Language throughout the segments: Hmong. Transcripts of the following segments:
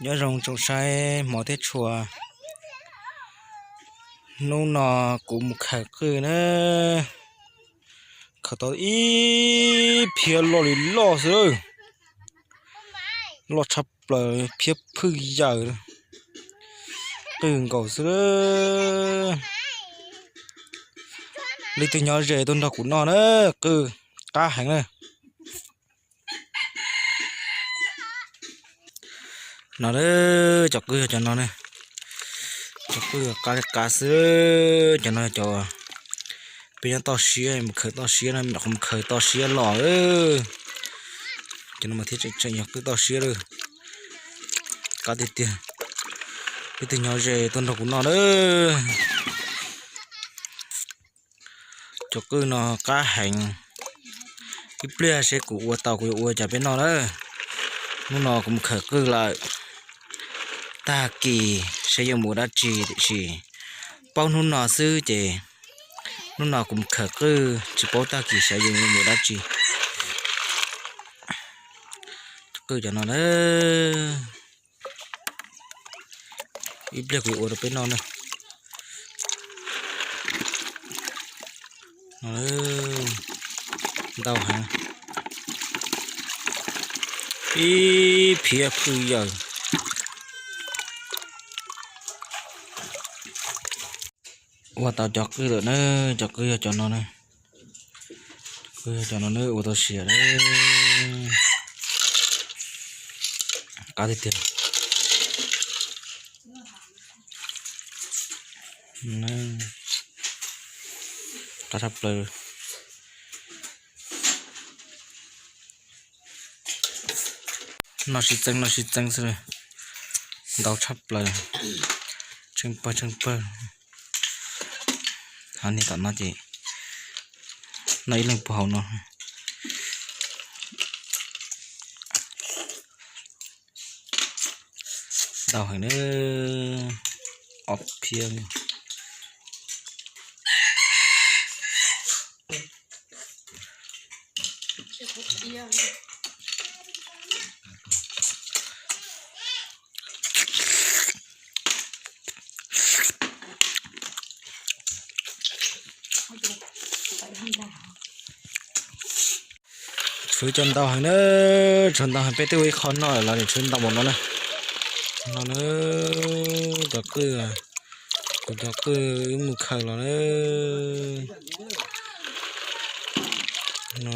Nyob zoo tsoom saib hmov thiab tshua, hnub no kuv mus khaws qwj na, khaws tau ib phiab loj li loj xwb, loj tshaj plaws, phiab phwj yaws, qwj nkaus xwb. Leej twg nyob ze tuaj nrog kuv noj na, qwj qab heev na. No, cov qwj yog cov no, cov qwj qab li qab xwb. Cov no cov peb nyob toj siab mus khaws toj siab no, mus khaws toj siab los. Cov no mas thiaj tseem tseem yog qwj toj siab lawm. Qab tiag tiag. Leej twg nyob ze tuaj nrog kuv noj na. Cov qwj no qab heev. Ib pliag seb kuv ua tau kuv yuav ua cas peb noj na. Hnub no kuv mus khaws qwj lawm, tag kis seb yuav mus ua dab tsi tiam sis paub hnub no xwb ces hnub no kuv mus khaws qwj tsis paub tag kis seb yuav mus ua dab tsi. Qwj cov no na, ib pliag kuv yuav ua rau peb noj na. Ntau heev, ib phiab phwj yaws. Ua tau cov qwj lawm na, cov qwj yog cov no na. Qwj yog cov no na, ua tau siav lawm. Qab tiag tiag. Qab tshaj plaws. Noj sib txeeb noj sib txeeb xwb, ntau tshaj plaws, tsheej pawg tsheej pawg. Hov niag tom no ces noj ib leeg puag hauv no. Ntau heev na, ob phiab. Tshuav cov ntau heev na, tshuav ntau heev, peb twb ua ib qho noj los tshuav ntau npaum no na. No na, cov qwj, kuv cov qwj wb mus khaws los na. No,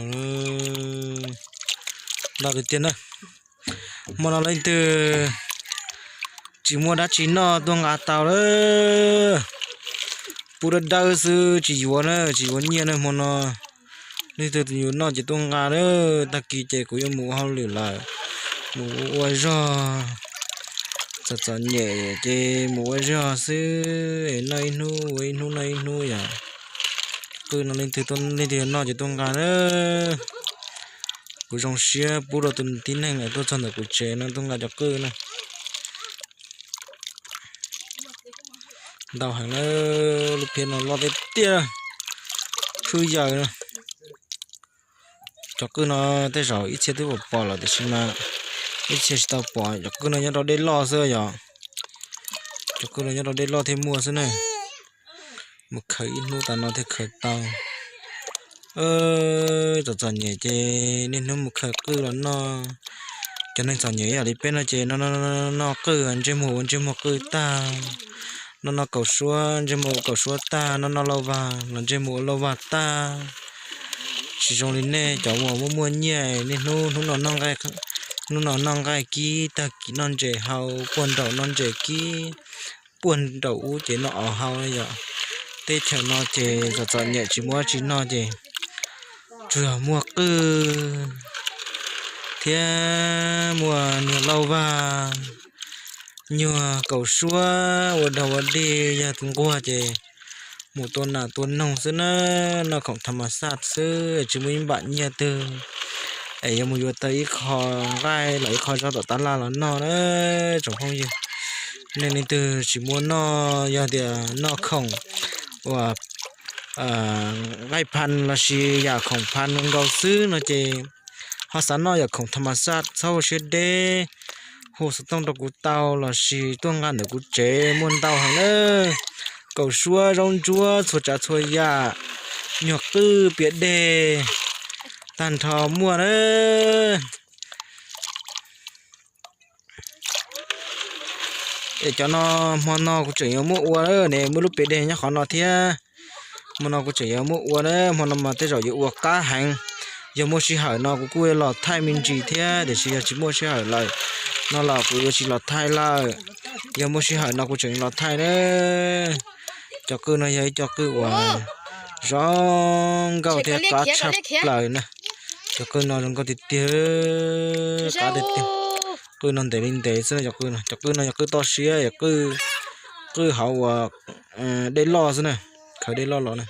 ntau tiag tiag na. Hmo no leej twg tsis muaj dab tsi noj tuaj nqa tau lawm. Pub dawb dawb xwb tsis yuav na, tsis yuav nyiaj na hmo no. Leej twg yuav noj ces tuaj nqa lawm. Tag kis ces kuv yuav mus ua hauj lwm lawm, mus ua zog. Txom txom nyem ces mus ua zog xwb, noj ib hnub ua ib hnub noj ib hnub yom. Qwj no leej twg, leej twg yuav noj ces tuaj nqa na. Kuv zoo siab pub rau tus tib neeg tuaj txog ntawm kuv tsev no tuaj nqa cov qwj na. Ntau heev na, lub phiab no loj tiag tiag, phwj yaws na. Cov qwj no tej zaum ib txhia twb pom pom lawm tiam sis mas ib txhia tsis tau pom. Cov qwj no nyob rau dej loj xwb yom. Cov qwj no nyob rau dej loj thiaj muaj xwb na. Mus khaws ib hnub tas no thiaj khaws tau. Txom txom nyem ces niaj hnub mus khaws qwj los noj. Cov neeg txom nyem ib yam li peb no ces noj qwj ntsej muag ua ntsej muag qwj tag, noj noj kaus suab ntsej muag ua kaus suab tag, noj noj lauj vag los ntsej muag ua lauj vag tag. Tsis zoo li nej cov uas muaj muaj nyiaj, niaj hnub hnub no noj nqaij, hnub no noj nqaij kib, tag kis noj ntses hau, puag nraum noj ntses kib, puag nraum ub ces noj auv hau na yom. Teb chaws no ces txom txom nyem tsis muaj dab tsi noj ces tsuas yog muag qwj thiab muag nyuag lauj vag, nyuag kaus suab ua dog ua dig, yog nquag ces mus tua nas tua noog xwb na, noj khoom tham mas xaj xwb tsis muaj ib npam nyiaj twg es yuav mus yuav tau ib qho nqaij los ib qho zaub tom tab laj los noj na tsoom phooj ywg. Nej leej twg tsis muaj noj, yog tias noj khoom uas nqaij phan lossis yam khoom phan nkaus xwb no ces ho xav noj yam khoom tham mas xaj txhob ua siab deb, hu xov tooj rau kuv tau los sis tuaj nqa ntawm kuv tsev muaj ntau heev na. Kaum suab, zaub ntsuab, txhua tsav txhua yam, nyuag qwj pias dej tag nrho muaj na. Es cov no hmo no kuv tseem yuav muab ua ne, muaj lub pias dej nyob qhov no thiab. Hmo no kuv tseem yuav muab ua na, hmo no mas tej zaum yuav ua qab heev. Yog muaj sij hawm no kuv kuj los thaij me ntsis thiab, tiam sis yog tsis muaj sij hawm lawm no los kuv yuav tsis los thaij lawm. Yog muaj sij hawm no kuv tseem los thaij na. Cov qwj no yog ib co qwj uas zoo nkauj thiab qab tshaj plaws na. Cov qwj no zoo nkauj tiag tiag, qab tiag tiag. Qwj no ntev li ntev xwb, cov qwj no, cov qwj no yog qwj toj siab, qwj hauv uas dej loj xwb na, khaws dej loj los na.